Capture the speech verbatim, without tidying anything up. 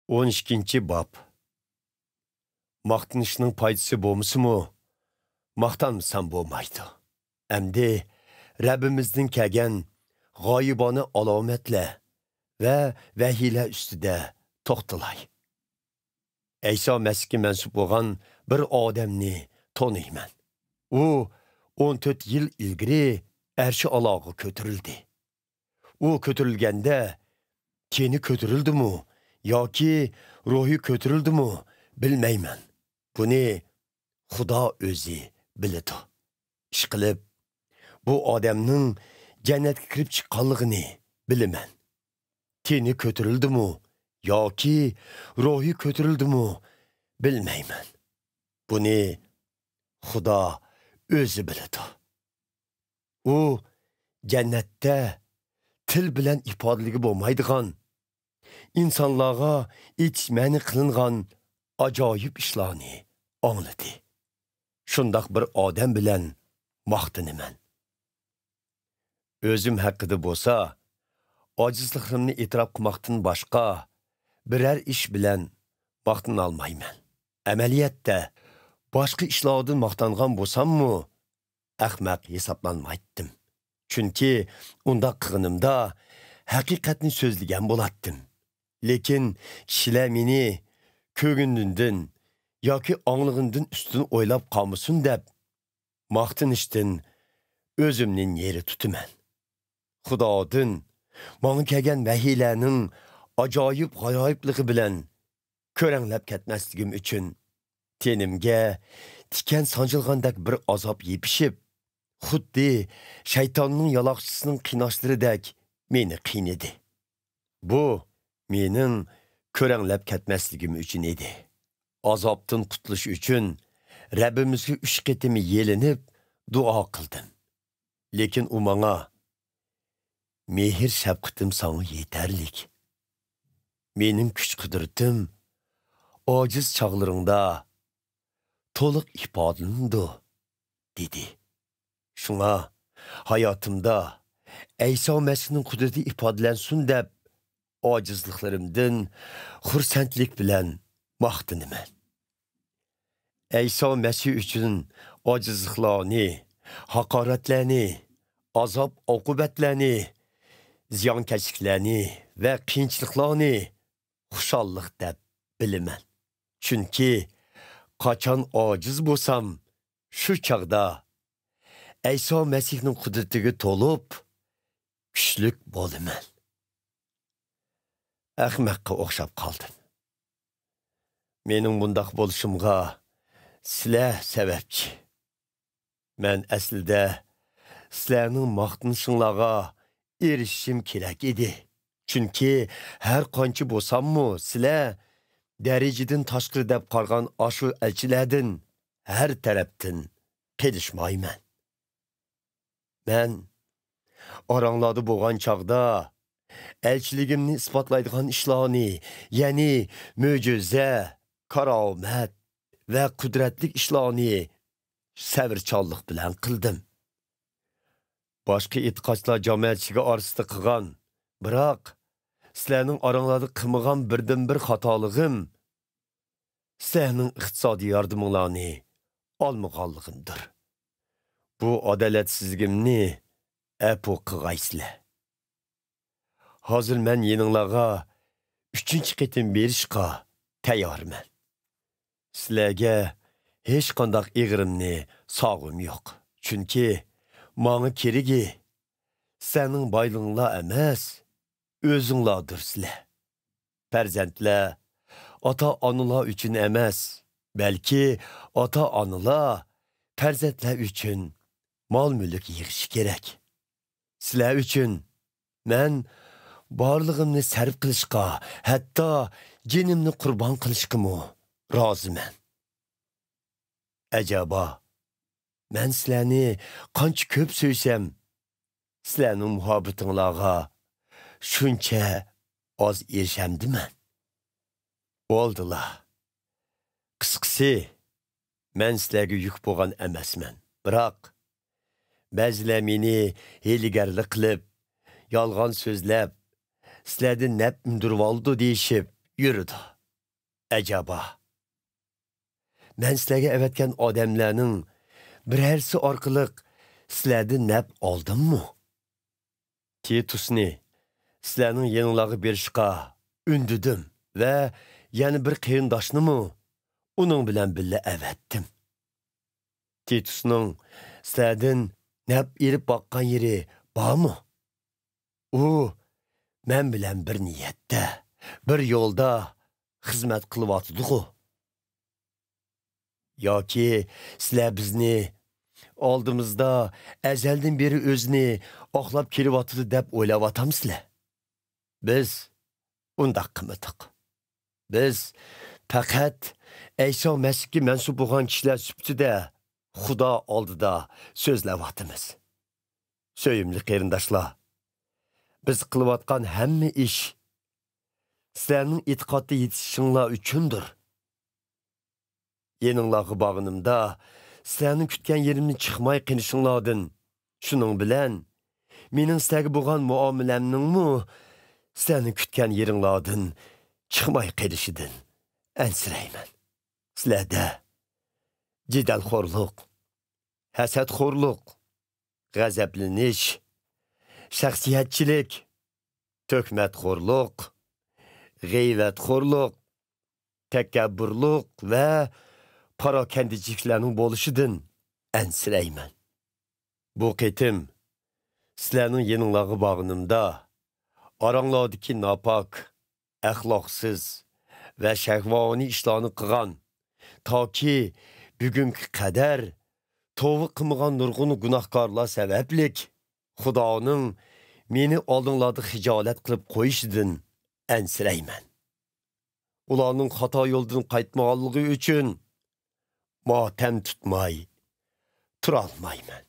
ئون ئىككىنچى باب. ماختىنىشنىڭ پايدىسى بولمىسىمۇ، ماختانمىسام بولمايدۇ. ئەمدى رەببىمىزدىن كەلگەن غايىبانە ئالامەتلەر ۋە ۋەھىيلەر ئۈستىدە توختىلاي. ئەيسا مەسىھكە مەنسۇپ بولغان بىر ئادەمنى تونۇيمەن. ئۇ ئون تۆت يىل ئىلگىرى ئەرشى ئالاغا كۆتۈرۈلدى. ئۇ كۆتۈرۈلگەندە، تېنى كۆتۈرۈلدىمۇ ياكى روھى كۆتۈرۈلدىمۇ بىلمەيمەن. بۇنى خۇدا ئۆزى بىلىدۇ. ئىشقىلىپ، بۇ ئادەمنىڭ جەننەتكە كىرىپ چىققانلىقىنى بىلىمەن. تېنى كۆتۈرۈلدىمۇ ياكى روھى كۆتۈرۈلدىمۇ بىلمەيمەن. بۇنى خۇدا ئۆزى بىلىدۇ. ئۇ جەننەتتە تىل بىلەن ئىپادىلىگە بولمايدىغان، ئىنسانلارغا ئېيتىش مەنئى قىلىنغان ئاجايىپ ئىشلارنى ئاڭلىدى. شۇنداق بىر ئادەم بىلەن ماختىنىمەن. ئۆزۈم ھەققىدە بولسا، ئاجىزلىقلىرىمنى ئېتىراپ قىلماقتىن باشقا بىرەر ئىش بىلەن ماختىنالمايمەن. ئەمەلىيەتتە، باشقا ئىشلاردىن ماختانغان بولساممۇ، ئەخمەق ھېسابلانمايتتىم. چۈنكى ئۇنداق قىلغىنىمدا ھەقىقەتنى سۆزلىگەن بولاتتىم. لېكىن كىشىلەر مېنى كۆرگىنىدىن ياكى ئاڭلىغىنىدىن ئۈستۈن ئويلاپ قالمىسۇن دەپ، ماختىنىشتىن ئۆزۈمنى نېرى تۇتىمەن. خۇدادىن ماڭا كەلگەن ۋەھىيلەرنىڭ ئاجايىپ غارايىپلىقى بىلەن كۆرەڭلەپ كەتمەسلىكىم ئۈچۈن، تېنىمگە تىكەن سانجىلغاندەك بىر ئازاب يېپىشىپ، خۇددى شەيتاننىڭ يالاقچىسىنىڭ قىيناشلىرىدەك مېنى قىينىدى. بۇ مېنىڭ كۆرەڭلەپ كەتمەسلىكىم ئۈچۈن ئىدى. ئازابتىن قۇتۇلۇش ئۈچۈن رەببىمىزگە ئۈچ قېتىم يېلىنىپ دۇئا قىلدىم. لېكىن ئۇ ماڭا، «مېھىر شەپقىتىم ساڭا يېتەرلىك. مېنىڭ كۈچ قۇدرىتىم ئاجىز چاغلىرىڭدا تولۇق ئىپادىلىنىدۇ» دېدى. شۇڭا ھاياتىمدا ئەيسا مەسىھنىڭ قۇدرىتى ئىپادىلەنسۇن دەپ، ئاجىزلىقلىرىمدىن خۇرسەنلىك بىلەن ماختىنىمەن. ئەيسا مەسىھ ئۈچۈن ئاجىزلىقلارنى، ھاقارەتلەرنى، ئازاب-ئوقۇبەتلەرنى، زىيانكەشلىكلەرنى ۋە قىيىنچىلىقلارنى خۇشاللىق دەپ بىلىمەن. چۈنكى قاچان ئاجىز بولسام، شۇ چاغدا ئەيسا مەسىھنىڭ قۇدرىتىگە تولۇپ، كۈچلۈك بولىمەن. ئەخمەققە ئوخشاپ قالدىم. مېنىڭ بۇنداق بولۇشۇمغا سىلەر سەۋەبچى. مەن ئەسلىدە سىلەرنىڭ ماختىنىشىڭلارغا ئېرىشىشىم كېرەك ئىدى. چۈنكى ھەر قانچە بولساممۇ، سىلەر دەرىجىدىن تاشقىرى دەپ قارىغان ئاشۇ ئەلچىلەردىن ھەر تەرەپتىن قېلىشمايمەن. مەن ئاراڭلاردا بولغان چاغدا، ئەلچىلىكىمنى ئىسپاتلايدىغان ئىشلارنى، يەنى مۆجىزە، كارامەت ۋە قۇدرەتلىك ئىشلارنى سەۋرچانلىق بىلەن قىلدىم. باشقا ئېتىقادچىلار جامائەتچىلىكى ئارىسىدا قىلغان، بىراق سىلەرنىڭ ئاراڭلاردا قىلمىغان بىردىنبىر خاتالىقىم، سىلەرنىڭ ئىقتىسادىي ياردىمىڭلارنى ئالمىغانلىقىمدۇر. بۇ ئادالەتسىزلىكىمنى ئەپۇ قىلغايسىلەر. ھازىر مەن يېنىڭلارغا ئۈچىنچى قېتىم بېرىشقا تەييارمەن. سىلەرگە ھېچقانداق ئېغىرىمنى سالغۇم يوق. چۈنكى ماڭا كېرىكى سىلەرنىڭ بايلىقىڭلار ئەمەس، ئۆزۈڭلاردۇر سىلەر. پەرزەنتلەر ئاتا-ئانىلار ئۈچۈن ئەمەس، بەلكى ئاتا-ئانىلار پەرزەنتلەر ئۈچۈن مال-مۈلۈك يىغىشى كېرەك. سىلەر ئۈچۈن مەن بارلىقىمنى سەرپ قىلىشقا، ھەتتا جېنىمنى قۇربان قىلىشقىمۇ رازىمەن. ئەجەبا، مەن سىلەرنى قانچە كۆپ سۆيسەم، سىلەرنىڭ مۇھەببىتىڭلارغا شۇنچە ئاز ئېرىشەمدىمەن؟ بولدىلا. قىسقىسى، مەن سىلەرگە يۈك بولغان ئەمەسمەن. بىراق، بەزىلەر مېنى ھىيلىگەرلىك قىلىپ، يالغان سۆزلەپ، سىلەردىن نەپ ئۈندۈرۈۋالىدۇ دېيىشىپ يۈرىدۇ. ئەجەبا، مەن سىلەرگە ئەۋەتكەن ئادەملەرنىڭ بىرەرسى ئارقىلىق سىلەردىن نەپ ئالدىممۇ؟ تىتۇسنى سىلەرنىڭ يېنىڭلارغا بېرىشقا ئۈندىدىم ۋە يەنە بىر قېرىنداشنىمۇ ئۇنىڭ بىلەن بىللە ئەۋەتتىم. تىتۇسنىڭ سىلەردىن نەپ ئېلىپ باققان يېرى بارمۇ؟ ئۇ مەن بىلەن بىر نىيەتتە، بىر يولدا خىزمەت قىلىۋاتىدىغۇ؟ ياكى سىلەر بىزنى ئالدىمىزدا ئەزەلدىن بېرى ئۆزىنى ئاقلاپ كېلىۋاتىدۇ دەپ ئويلاۋاتامسىلەر؟ بىز ئۇنداق قىلمىدۇق. بىز پەقەت ئەيسا مەسىھكە مەنسۇپ بولغان كىشىلەر سۈپىتىدە خۇدا ئالدىدا سۆزلەۋاتىمىز. سۆيۈملۈك قېرىنداشلار، بىز قىلىۋاتقان ھەممە ئىش سىلەرنىڭ ئېتىقادتا يېتىشىشىڭلار ئۈچۈندۇر. يېنىڭلارغا بارغىنىمدا، سىلەرنىڭ كۈتكەن يېرىمدىن چىقماي قېلىشىڭلاردىن، شۇنىڭ بىلەن مېنىڭ سىلەرگە بولغان مۇئامىلەمنىڭمۇ سىلەرنىڭ كۈتكەن يېرىڭلاردىن چىقماي قېلىشىدىن ئەنسىرەيمەن. سىلەردە جېدەلخورلۇق، ھەسەتخورلۇق، غەزەپلىنىش، شەخسىيەتچىلىك، تۆھمەتخورلۇق، غەيۋەتخورلۇق، تەكەببۇرلۇق ۋە پاراكەندىچىلىكلەرنىڭ بولۇشىدىن ئەنسىرەيمەن. بۇ قېتىم سىلەرنىڭ يېنىڭلارغا بارغىنىمدا، ئاراڭلاردىكى ناپاك، ئەخلاقسىز ۋە شەھۋانىي ئىشلارنى قىلغان، تاكى بۈگۈنگە قەدەر توۋا قىلمىغان نۇرغۇن گۇناھكارلار سەۋەبلىك خۇدانىڭ مېنى ئالدىڭلاردا خىجالەت قىلىپ قويۇشىدىن ئەنسىرەيمەن. ئۇلارنىڭ خاتا يولدىن قايتمىغانلىقى ئۈچۈن ماتەم تۇتماي تۇرالمايمەن.